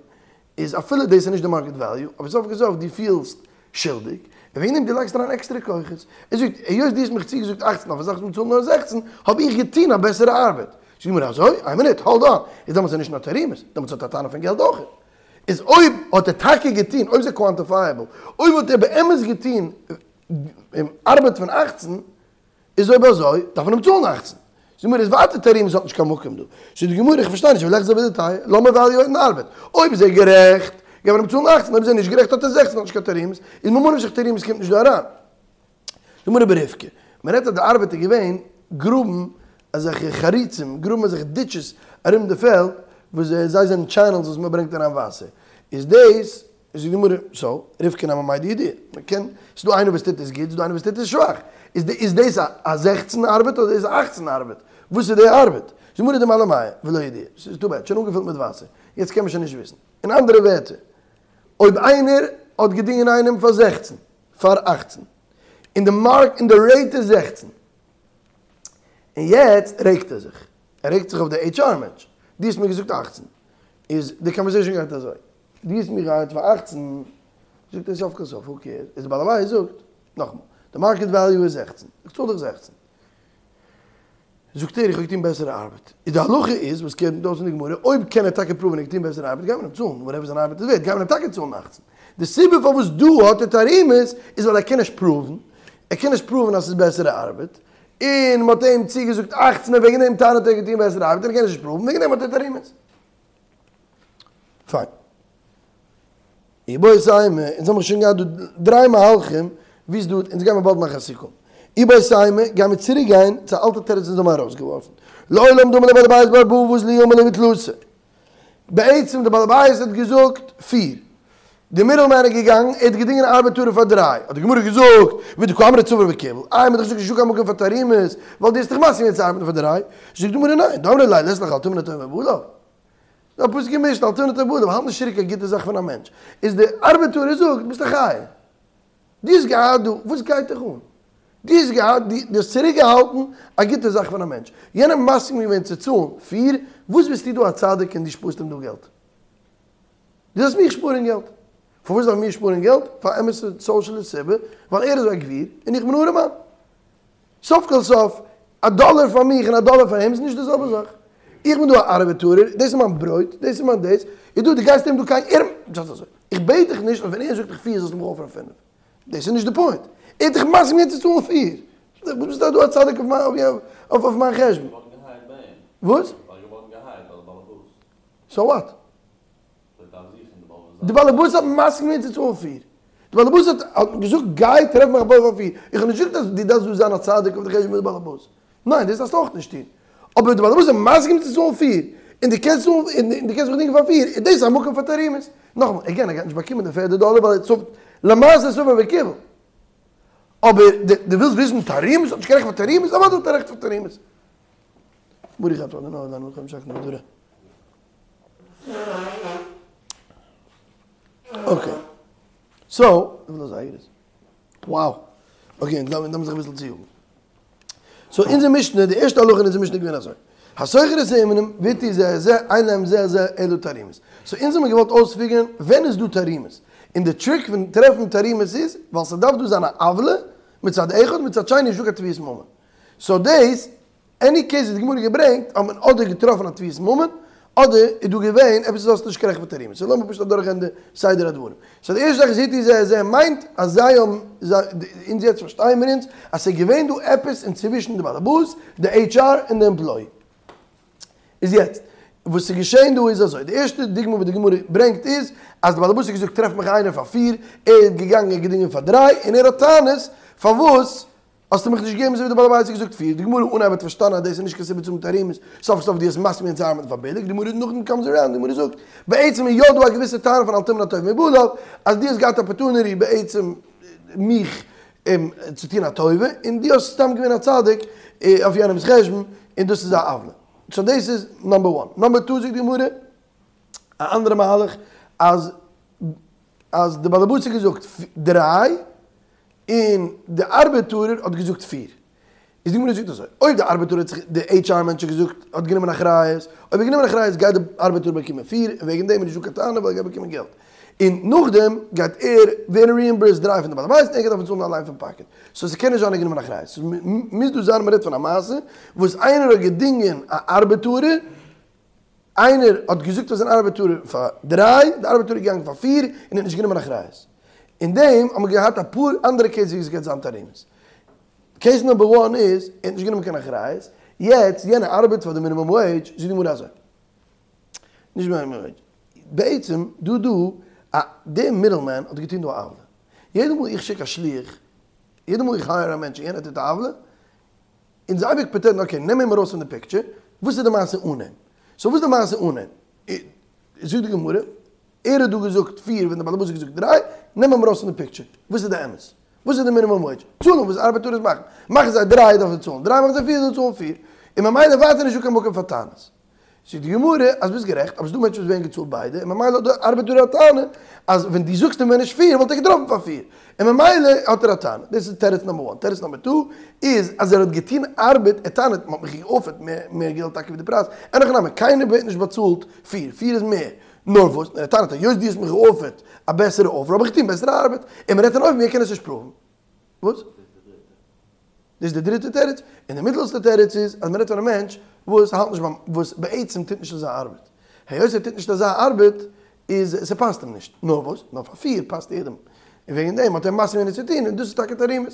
איז אפילו דאס איז נישט די market value, אבער סוף כל סוף דו פילסט שולדיג, און וועגן דעם דו לייגסט אריין עקסטערע כוחות. ער זאגט, היות דו האסט מיך צוגעזאגט אכצן אויף א זאך וואס מ'צאלט נאר זעכצן, האב איך געטון א בעסערע ארבעט. זאגט די גמרא, אזוי? איין מינוט, hold on, איז דעמאלטס איז נישט נאר תרעומות, דעמאלטס האט ער א טענה פון געלט אויך. איז אויב האט ער טאקע געטון, אויב איז ער quantifiable, אויב האט ער באמת געטון ארבעט פון אכצן, איז אויב אזוי דארף מען אים צאלן אכצן. זאגט די גמרא איז ווייטער תרעומות האט נישט קיין מקום דא. זאגט די גמרא איך פארשטיי נישט ולחזי בדידיה, לאמיר evaluate ן די ארבעט. אויב איז ער גערעכט גייט מען אים צאלן אכצן, אויב איז ער נישט גערעכט האט ער זעכצן האט נישט קיין תרעומות, איז ממה נפשך תרעומות קומט נישט דא אריין. זאגט די גמרא ברבקה, מען רעדט אז די ארבעט איז געווען גראבן אזעלכע חריצים, גראבן אזעלכע ditches ארום די פעלד, וואס זיי זענען channels וואס מען ברענגט אריין וואסער, איז דאס זאגט די גמרא, so, רבקה נמי מידע ידיע, מען קען, ס'איז דא איינער וואס טוט עס גוט, ס'איז דא איינער וואס טוט עס שוואך, איז די איז דאס א זעכצן ארבעט אדער איז א אכצן ארבעט, וואס איז די ארבעט? זאגט די גמרא דמלו מיא ולא ידיע, ס'איז too bad, שוין אנגעפילט מיט וואסער, יעצט קען מען שוין נישט וויסן. אין אנדערע ווערטער, אויב איינער האט געדינגען איינעם פאר זעכצן, פאר אכצן, און די mark און די rate איז זעכצן, און יעצט רעגט ער זיך, ער רעגט זיך אויף די HR מענטש, דו האסט מיר געזאגט אכצן, איז די conversation גייט אזוי, דו האסט מיר געהייערט פאר אכצן, זאגט ער סוף כל סוף, who cares, איז די בעל הבית זאגט, נאכאמאל, די market value איז זעכצן, איך צאל דיך זעכצן. זאגט ער איך האב געטון בעסערע ארבעט. איז די הלכה איז, וואס קומט אויס אין די גמרא, אויב קען ער טאקע prove ן ער האט געטון בעסערע ארבעט גייט מען אים צאלן whatever זיין ארבעט איז ווערט, גייט מען אים טאקע צאלן אכצן. די סיבה פארוואס דא האט ער תרעומות איז ווייל ער קען נישט prove ן, ער קען נישט prove ן אז ס'איז בעסערע ארבעט, און מ'האט אים צוגעזאגט אכצן און וועגן דעם טענה'ט ער האט געטון בעסערע ארבעט און ער קען עס נישט prove ן, וועגן דעם האט ער תרעומות. פיין. איבעית אימא, אונז האמיר שוין געהאט דא דריי מהלכים ווי ס'דא, אונז גיימיר באלד מאכן א סיכום. איבעית אימא, גיימיר צוריק גיין צו א אלטע תירוץ אונז האבן ארויסגעווארפן. לעולם דאמר ליה בעל הבית בארבעה ואזל אמר ליה בתלתא. בעצם די בעל הבית האט געזאגט פיר. די middleman איז געגאנגען, ער האט געדינגען א ארבעטארער פאר דריי. האט די גמרא געזאגט, ודקאמרת סבר וקיבל, איי מ'האט דאך געזאגט נישטא קיין מקום פאר תרעומות, ווייל דו האסט דיך מסכים געווען צו ארבעטן פאר דריי. זאגט די גמרא ניין, דאמרי ליה לית לך אל תמנע טוב מבעליו. דא פשוט געמישט, אל תמנע טוב מבעליו, האלט נישט צוריק א גוטע זאך פון א מענטש. איז די ארבעטארער זאגט, ביסט א חיה. דו האסט געהאט דא, וואס גייט דיך אן? דו האסט געהאט, דו האסט צוריק געהאלטן א גוטע זאך פון א מענטש. יענער מסכים געווען צו צאלן פיר, וואס ביסטו דא א צדיק און דו שפארסט אים דא געלט? דו זאלסט מיך שפארן געלט. פארוואס דארף מיר שפארן געלט? פאר אמת'ע social סיבה, ווייל ער איז א גביר און איך בין ארעמאן. סוף כל סוף, א דאלער פאר מיך און א דאלער פאר אים איז נישט די זעלבע זאך. איך בין דא א ארבעטארער, דאס איז מיין ברויט, דאס איז מיין דאס, און דו, דו גייסט אים דא קיין, ער, just אזוי. איך בעט דיך נישט אז ווען ער זאגט דיך פיר זאלסטו מיך offer ן פינף. דאס איז נישט די point. ער האט דיך מסכים געווען צו צאלן פיר. וואס ביסטו דא א צדיק אויף מיין חשבון? וואס? so what? די באלעבאס האט מסכים געווען צו צאלן פיר. די באלעבאס האט האט געזאגט גיי טרעף מיך א פועל פאר פיר. איך האב נישט געזאגט אז דו דארפסט דא זיין א צדיק אויף די חשבון פון די באלעבאס. ניין דאס דארפסטו אויך נישט טון. אבער די באלעבאס איז מסכים צו צאלן פיר, און דו קענסט צאלן און דו קענסט זיך דינגען פאר פיר, איז דאס א מקום פאר תרעומות. נאכאמאל, again ער גייט נישט באקומען די פערדע דאלער ווייל ער צאלט למעשה סבר וקיבל. אבער דו ווילסט וויסן תרעומות האט נישט קיין רעכט פאר תרעומות? אוודאי האט ער רעכט פאר תרעומות. ברוך אתה אדוני אלוהינו מלך העולם שהכל נהיה בדברו. okay. so, וויפיל אזייגער איז? wow. okay, אונז דארפן זיך אביסל צויאגן. so אונזער משנה, די ערשטע הלכה אין אונזער משנה איז געווען אזוי. השוכר את האומנים, והטעו זה את זה, אין להם זה לזה אלא תרעומות. so אונז האבן געוואלט אויס figure ן ווען איז דא תרעומות. און די trick פון טרעפן תרעומות איז, ווייל ס'דארף דא זיין א עוולה, מצד אחד, מצד שני נישטא קיין תביעת ממון. so דאס any case וואס די גמרא געברענגט האט מען אדער געטראפן א תביעת ממון אדער איז דא געווען עפעס וואס האסט נישט קיין רעכט פאר תרעומות. so לאמיר פשוט אדורכגיין די סדר הדברים. so די ערשטע זאך איז הטעו זה את זה מיינט אז זיי האבן אונז יעצט פארשטייען מיר אונז אז ס'איז געווען דא עפעס אינצווישן די באלעבאס, די HR און די employee. איז יעצט וואס איז געשען דא איז אזוי, די ערשטע דוגמא וואס די גמרא ברענגט איז אז די באלעבאס האט געזאגט טרעף מיך איינער פאר פיר, ער איז געגאנגען און געדינגען פאר דריי און ער האט טענות פארוואס האסטו מיך נישט געגעבן אזוי ווי די בעל הבית האט געזאגט פיר, די גמרא אנהייב האט פארשטאנען אז דאס איז נישט קיין סיבה צו האבן תרעומות, סוף סוף דו האסט מסכים געווען צו ארבעטן פאר ביליג, די גמרא נאכדעם comes around, די גמרא זאגט, בעצם איז יא דא א געוויסע טענה פון אל תמנע טוב מבעליו, אז דו האסט געהאט opportunity בעצם מיך צו טון א טובה, און דו האסט סתם געווען א צדיק אויף יענעמ'ס חשבון, און דאס איז א עוולה. so דאס איז number one. number two זאגט די גמרא א אנדערע מהלך, אז אז די בעל הבית האט געזאגט דריי, און די ארבעטארער האט געזאגט פיר. איז די גמרא זאגט אזוי, אויב די ארבעטארער האט זיך, די HR מענטש האט געזאגט, האט גענומען אחריות, אויב ער האט גענומען אחריות גייט די ארבעטארער באקומען פיר, און וועגן דעם איז נישטא קיין טענה ווייל ער גייט באקומען געלט. און נאכדעם גייט ער ווערן reimbursed דריי פון די בעל הבית און ער גייט דארפן צאלן אליין פון pocket. so ס'קען נישט זיין ער האט גענומען אחריות. ס'מוז דא זיין מ'רעדט פון א מעשה וואס איינער האט געדינגען א ארבעטארער, איינער האט געזאגט אז זיין ארבעטארער פאר דריי, די ארבעטארער איז געגאנגען פאר פיר און האט נישט גענומען אחריות. אין דעם האט מען געהאט אפאר אנדערע cases ווי עס גייט זיין תרעומות. case number one איז, ער האט נישט גענומען קיין אחריות, יעצט יענער ארבעט פאר די minimum wage, זאגט די גמרא אזוי, נישט minimum wage, בעצם דא דא, א דער middleman האט געטון דא א עוולה. יעדע מאל איך שיק א שליח, יעדע מאל איך hire א מענטש און יענער טוט א עוולה, אונז אייביג pretend ן okay נעם אים ארויס פון די picture, וואס איז די מעשה אן אים? so וואס איז די מעשה אן אים? זאגט די גמרא, ער האט דא געזאגט פיר ווען די בעל הבית האט געזאגט דריי, נעם אים ארויס פון די picture, וואס איז די אמת? וואס איז די minimum wage? צאלן וואס ארבעטארערס מאכן, מאכן זיי דריי דארף ער צאלן דריי, מאכן זיי פיר זאל ער צאלן פיר, און ממילא ווייטער נישטא קיין מקום פאר טענות. זאגט די גמרא אז ביסט גערעכט, אבער ס'דא מענטשן וואס ווערן געצאלט ביידע, און ממילא האט דער ארבעטארער א טענה אז ווען דו זאגסט אים ווען נישט פיר וואלט ער געטראפן פאר פיר, און ממילא האט ער א טענה. דאס איז תירוץ number one. תירוץ number two איז אז ער האט געטון ארבעט, ער טענה'ט מ'האט מיך גע offer ט מער געלט טאקע ווי די פרייז, אין הכי נמי, קיינער ווערט נישט באצאלט פיר, פיר איז מער, נאר וואס, ער טענה'ט היות דו האסט מיך גע offer ט א בעסערע offer האב איך געטון בעסערע ארבעט, און מ'רעדט אין אופן ווי ער קען עס נישט prove ן. וואס? דאס איז די דריטע תירוץ, און די מיטעלסטע תירוץ איז אז מ'רעדט פון א מענטש וואס האלט נישט ביים, וואס בעצם טוט נישט אזא ארבעט. היות ער טוט נישט אזא ארבעט איז ס'פאסט אים נישט. נאר וואס? נאר פאר פיר פאסט יעדעם. און וועגן דעם האט ער מסכים געווען עס צו טון, און דאס איז טאקע תרעומות.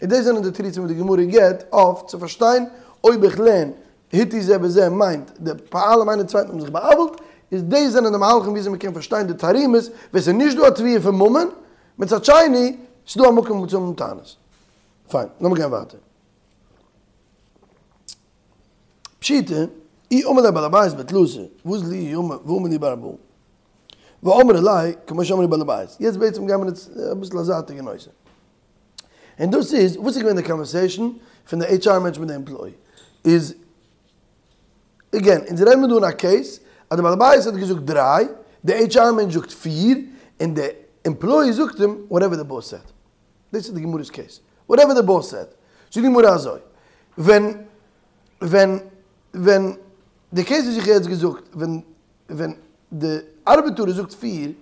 און דאס זענען די תירוצים וואס די גמרא גיבט אויף צו פארשטיין אויב איך לערן הטעו זה בזה מיינט די פועלים איינער צווייטן האבן זיך בא'עוול'ט, איז דאס זענען די מהלכים וויאזוי מ'קען פארשטיין די תרעומות ווען ס'איז נישט דא א תביעה פון ממון, מצד שני ס'איז דא א מקום צו האבן טענות. פיין, לאמיר גיין ווייטער. פשיטא, אי אמר ליה בעל הבית בתלתא, ואזל איהו ואמר להו בארבעה. ואמרי ליה, כמו שאמר להו בעל הבית. יעצט בעצם גייען מיר אונז אביסל א זייטיגע נושא. און דאס איז, וואס איז געווען די conversation פון די HR מענטש מיט די employee? איז, again, אונז רעדן מיר דא אין א case אז די בעל הבית האט געזאגט דריי, די HR מענטש זאגט פיר, און די employee זאגט אים whatever the boss said. דאס איז די גמרא'ס case. Whatever the boss said. זאגט די גמרא אזוי, ווען ווען ווען די case וואס איך האב יעצט געזאגט, ווען ווען די ארבעטארער זאגט פיר,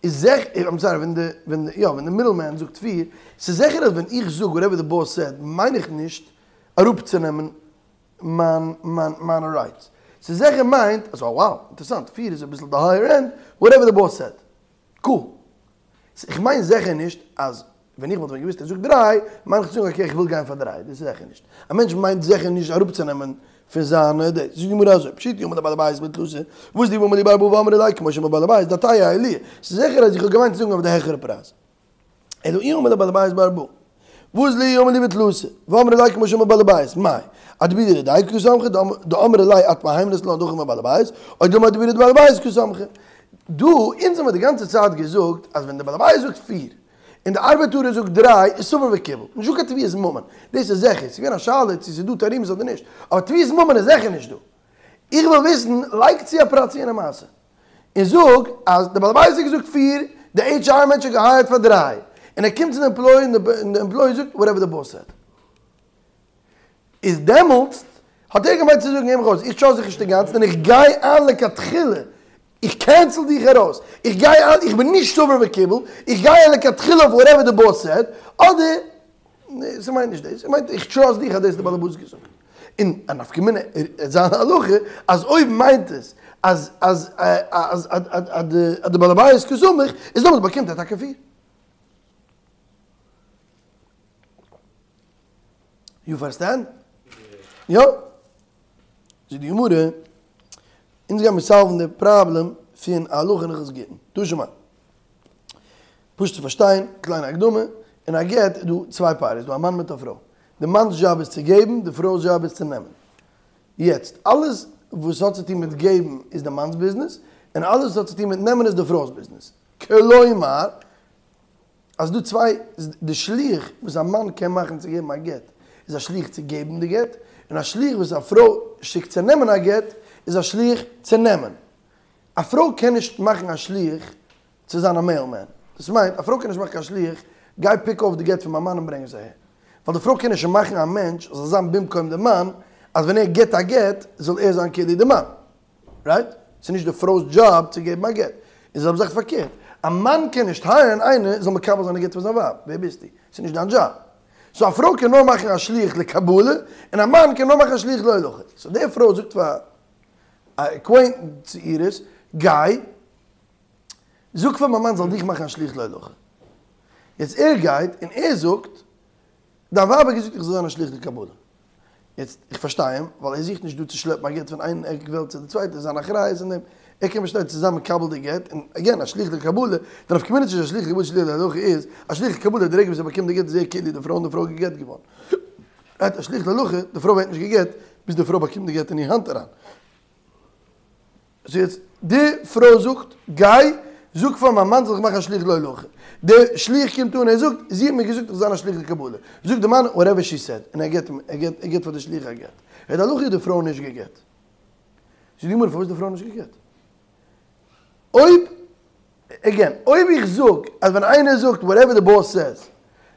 איז זעכער, I'm sorry, ווען די ווען די יא ווען די middle man זאגט פיר, ס'איז זיכער אז ווען איך זאג whatever the boss said מיין איך נישט אראפצונעמען מיין מיין מיינע rights. ס'איז זיכער מיינט אז oh wow, אינטערעסאנט, פיר איז אביסל די higher end, whatever the boss said. Cool. איך מיין זיכער נישט אז ווען איך וואלט ווען געוואוסט ער זאגט דריי, מיין איך צו זאגן okay איך וויל גיין פאר דריי, דאס איז זיכער נישט. א מענטש מיינט זיכער נישט אראפצונעמען פון זיינע דאס. זאגט די גמרא אזוי, פשיטא אי אמר ליה בעל הבית בתלתא, ואזל איהו ואמר להו בארבעה ואמרי ליה כמו שאמר בעל הבית, דעתיה עילאי. ס'איז זיכער אז איך האב געמיינט צו זאגן אויף די העכערע פרייז. אלא אי אמר ליה בעל הבית בארבעה, ואזל איהו ואמר להו בתלתא, ואמרי ליה כמו שאמר בעל הבית, מאי, אדיבורא דידיה קא סמכי, דאמרי ליה את מהימנת לן דהכי אמר בעל הבית, או דילמא אדיבורא דבעל הבית קא סמכי. דא, אונז האמיר די גאנצע צייט געזאגט אז ווען די בעל הבית זאגט פיר, און די ארבעטארער זאגט דריי, איז סבר וקיבל. נישטא קיין תביעת ממון. דאס איז זיכער. ס'איז געווען א שאלה צו ס'איז דא תרעומות אדער נישט. אבער תביעת ממון איז זיכער נישט דא. איך וויל וויסן, לייג צו א פרט צו יענע מעשה. און זאג אז די בעל הבית האט געזאגט פיר, די HR מענטש האט געהייערט פאר דריי. און ער קומט צו די employee און די employee זאגט whatever the boss said. איז דעמאלטס האט ער געמיינט צו זאגן הער מיך אויס, איך trust דיך נישט אינגאנצן און איך גיי איין לכתחילה, איך cancel דיך ארויס, איך גיי איין, איך בין נישט סובר וקיבל, איך גיי איין לכתחילה אויף whatever the boss said, אדער, ס'מיינט נישט דאס, ס'מיינט איך trust דיך אז דאס האט די באלעבאס געזאגט. און א נפקא מינה איז זיין הלכה אז אויב מיינט עס אז אז אז אז די בעל הבית קא סמיך, איז דעמאלטס באקומט ער טאקע פיר. You פארשטענד? יא? זאגט די גמרא, אונז גיימיר solve ן די פראבלעם פון א הלכה אין הלכות גיטין. תא שמע. פשוט צו פארשטיין, קליינע הקדמה, אין א גט איז דא צוויי parties, דא א מאן מיט א פרוי. די מאן'ס דזשאב איז צו געבן, די פרוי'ס דזשאב איז צו נעמען. יעצט, אלעס וואס האט צו טון מיט געבן איז די מאן'ס ביזנעס, און אלעס וואס האט צו טון מיט נעמען איז די פרוי'ס ביזנעס. כלומר, אז דא צוויי, די שליח וואס א מאן קען מאכן צו געבן א גט איז א שליח צו געבן די גט, און א שליח וואס א פרוי שיקט צו נעמען א גט איז א שליח צו נעמען. א פרוי קען נישט מאכן א שליח צו זיין א mailman. דאס מיינט, א פרוי קען נישט מאכן קיין שליח, גיי pick אויף די גט פון מיין מאן און ברענג עס אהער. ווייל די פרוי קען נישט מאכן א מענטש זאל זיין במקום די מאן, אז ווען ער געבט א גט זאל ער זיין כאילו די מאן. Right? ס'איז נישט די פרוי'ס דזשאב צו געבן א גט. און די זעלבע זאך פארקערט. א מאן קען נישט hire ן איינער זאל מקבל זיין א גט פון זיין ווייב. ווער ביסטו? ס'איז נישט דיין דזשאב. So א פרוי קען נאר מאכן א שליח לקבלה, און א מאן קען נאר מאכן א שליח להולכה. So די פרוי זאגט פאר א acquaintance אירס, גיי זאג פאר מיין מאן זאל דיך מאכן א שליח להולכה. יעצט ער גייט און ער זאגט, דיין ווייב האט געזאגט איך זאל זיין א שליח לקבלה. יעצט, איך פארשטיי אים, ווייל ער זוכט נישט דא צו שלעפן א גט פון איין עק וועלט צו די צווייטע, זיין אחריות אין דעם, ער קען פארשטיין צו זיין מקבל די גט, און again, א שליח לקבלה, די נפקא מינה צווישן א שליח לקבלה און שליח להולכה איז, א שליח לקבלה די רגע וואס ער באקומט די גט איז ער כאילו די פרוי און די פרוי גע'גט געווארן. Right, א שליח להולכה, די פרוי ווערט נישט גע'גט ביז די פרוי באקומט די גט אין איר האנט אריין. So יעצט, די פרוי זאגט, גיי זאג פאר מיין מאן זאל זיך מאכן א שליח להולכה. די שליח קומט אן, ער זאגט, זי האט מיר געזאגט איך זאל זיין א שליח לקבלה. זאגט די מאן, whatever she said, און ער געבט אים, ער געבט, ער געבט פאר די שליח א גט. די הלכה איז די פרוי נישט גע'גט. זאגט די גמרא, פארוואס איז די פרוי נישט גע'גט? אויב again, אויב איך זאג אז ווען איינער זאגט whatever the boss says,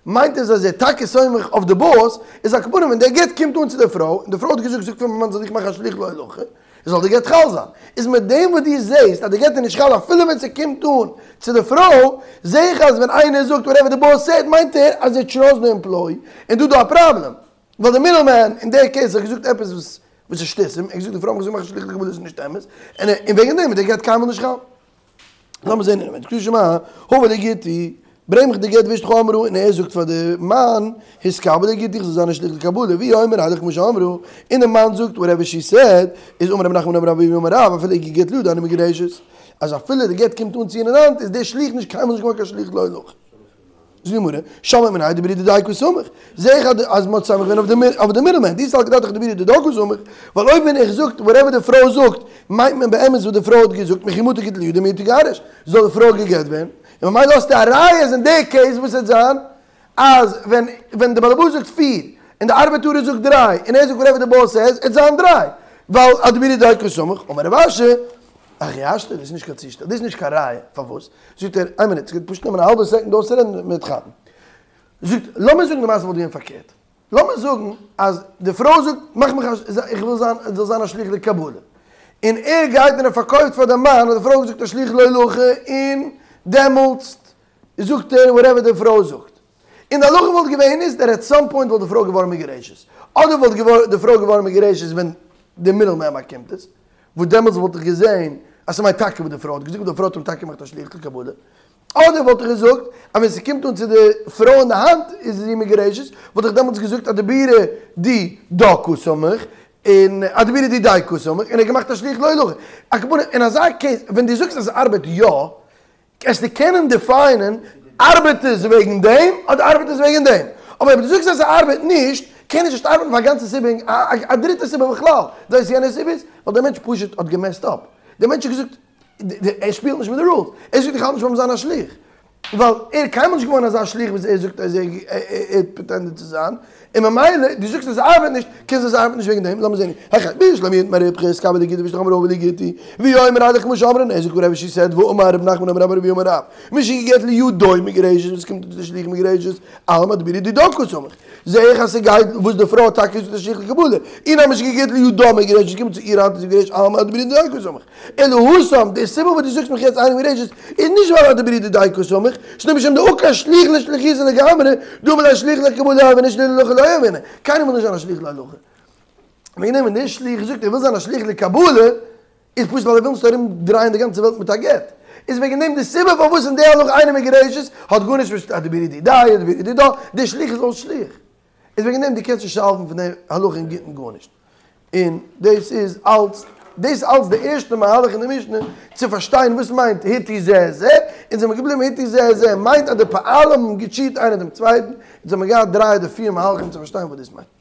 מיינט עס אז ער טאקע סומך אויף די boss, איז על כל פנים ווען דער גט קומט אן צו דער פרוי, און די פרוי האט געזאגט זאג פאר מיין מאן זאל דיך מאכן א שליח להולכה, זאל די גט חל זיין. איז מיט דעם וואס דו זעסט אז די גט איז נישט חל אפילו ווען ס'קומט אן צו די פרוי, זע איך אז ווען איינער זאגט whatever the boss said מיינט ער אז ער trust די employee, און דא איז דא א פראבלעם. ווייל די מידל מען אין די קעיס האט געזאגט עפעס וואס וואס איז שטותים, ער האט געזאגט די פרוי האט געזאגט מאך א שליח לקבלה איז נישט אמת, און און וועגן דעם איז די גט קיינמאל נישט חל. לאמיר זעהן אינעווייניג, קריאת שמע, הבא לי גיטי, ברענג מיך די גט ואשתך אמרה, און ער זאגט פאר די מאן, התקבל לי גיטי איך זאל זיין א שליח לקבלה, והוא אומר הלך כמו שאמרה, און די מאן זאגט וואטעווער שי סעד, איז אמר רב נחמן אמר רב אבהו אמר רב, אפילו הגיע גט לידה אינה מגורשת, אז אפילו די גט קומט אן צו איר אין האנט איז דער שליח נישט קיינמאל נישט געווארן קיין שליח להולכה. זאגט די גמרא, שמע מינה אדבירה דידיה קא סמיך, זעה איך אז מ'האט סומך געווען אויף די מידל מען, דאי סלקא דעתך אדבירה דידה קא סמיך, ווייל אויב ווען איך זאגט וואטעווער די פרוי זאגט, מיינט מען באמת וואס די פרוי האט געזאגט, מכי מטא גיטא לידה מיהא תיגרש, זאל די פרוי גע'גט ווערן, און ממילא האסטו א ראיה אז אין די קעיס וואס וועט זיין, אז ווען ווען די באלעבאס זאגט פיר, און די ארבעטארער זאגט דריי, און ער זאגט וואטעווער די באס סעיז, עט זיין דריי, ווייל אדבירה דידיה קא סמיך, אמר רב אשי, הכי השתא, דאס איז נישט קיין צושטעל, דאס איז נישט קיין ראיה, פארוואס? זאגט ער, איין מינוט, ס'גייט פשוט נעמען א האלבע סעקונד אויסצורעדן מ'וועט כאפן. זאגט, לאמיר זאגן די מעשה וואלט געווען פארקערט, לאמיר זאגן אז די פרוי זאגט, מאך מיך א, איך וויל זיין, זאל זיין א שליח לקבלה, און ער גייט און ער פארקויפט פאר די מאן אז די פרוי האט געזאגט א שליח להולכה, און דעמאלטסט זאגט ער וואטעווער די פרוי זאגט. און די הלכה וואלט געווען איז דעט עט סאם פוינט וואלט די פרוי געווארן מגורשת, אדער וואלט די פרוי געווארן מגורשת ווען די מידל מען באקומט עס, וואס דעמאלטס וואלט איך געזען אז ס'מיינט טאקע וואס די פרוי האט געזאגט, די פרוי האט אים טאקע געמאכט א שליח לקבלה, אדער וואלט איך געזאגט אז ווען ס'קומט אן צו די פרוי אין די האנט איז זי מגורשת, וואלט איך דעמאלטס געזאגט אדבירה דידה קא סמיך, און אדבירה דידיה קא סמיך, און ער האט געמאכט א שליח להולכה. על כל פנים, אין אזא קעיס, ווען דו זאגסט אז ס'ארבעט יא, קענסטו קענען דיפיינען ארבעט עס וועגן דעם אדער ארבעט עס וועגן דעם, אבער אויב דו זאגסט אז ס'ארבעט נישט, קען עס נישט ארבעטן פאר א גאנצע סיבה, א דריטע סיבה בכלל, דו ווייסט יענע סיבה איז ווייל דער מענטש פשוט האט געמעסט אפ, דער מענטש האט געזאגט, ער שפילט נישט מיט די רולס, ער זאגט איך האלט נישט ביים זיין א שליח, ווייל ער איז קיינמאל נישט געווארן אזא שליח וואס ער זאגט אז ער האט פרעטענדעד צו זיין, און ממילא דו זאגסט אז ס'ארבעט נישט, קען זיין ס'ארבעט נישט וועגן דעם, לאמיר זען, הכא בשלמא אי אמר ריפחא התקבל לי גיטי ואשתך אמרה הבא לי גיטי, והוא אומר הלך כמו שאמרה און ער זאגט וואטעווער שי סעד ואמר רב נחמן אמר רב אבהו אמר רב משיגיע גט לידו מגורשת וואס קומט אונטער די שליח מגורשת אלמא אדבירה דידה קא סמיך זעה איך אז ס'גייט וואס די פרוי האט טאקע געזאגט א שליח לקבלה אי נמי משיגיע גט לידה מגורשת קומט צו איר האנט איז מגורשת אלמא אדבירה דידיה קא סמיך אלא התם די סיבה וואס דו זאגסט מיך יעצט אינה מגורשת איז נישט ווייל אדבירה דידיה קא סמיך שנא משום דעקר שליח לשליחותיה לגמרי דאמר ליה שליח לקבלה הוינא שליח להולכה לא הוינא קיינער וויל נישט זיין א שליח להולכה וועגן דעם ווען דער שליח זאגט ער וויל זיין א שליח לקבלה איז פשוט ווייל ער וויל נישט ארום דרייען די גאנצע וועלט מיט א גט. איז וועגן דעם די סיבה פארוואס אין די הלכה אינה מגורשת האט גארנישט מיט אדבירה דידיה אדבירה דידה, דער שליח איז אויס שליח. איז וועגן דעם דו קענסט נישט סאלוון פון די הלכה אין גיטין גארנישט. און דאס איז אלץ דאס איז אלץ די ערשטע מהלך אין די משנה צו פארשטיין וואס מיינט הטו זה את זה, אונז זעמיר געבליבן הטו זה את זה מיינט אז די פועלים האבן געטשיט איינער דעם צווייטן, אונז האמיר געהאט דריי אדער פיר מהלכים צו פארשטיין וואס דאס מיינט.